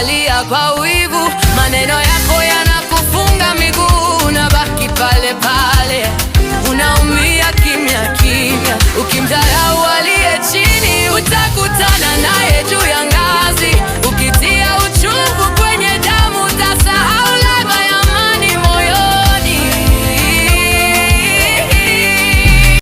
Unalia kwa wivu, maneno yako yanakufunga miguu, unabaki pale pale, unaumia.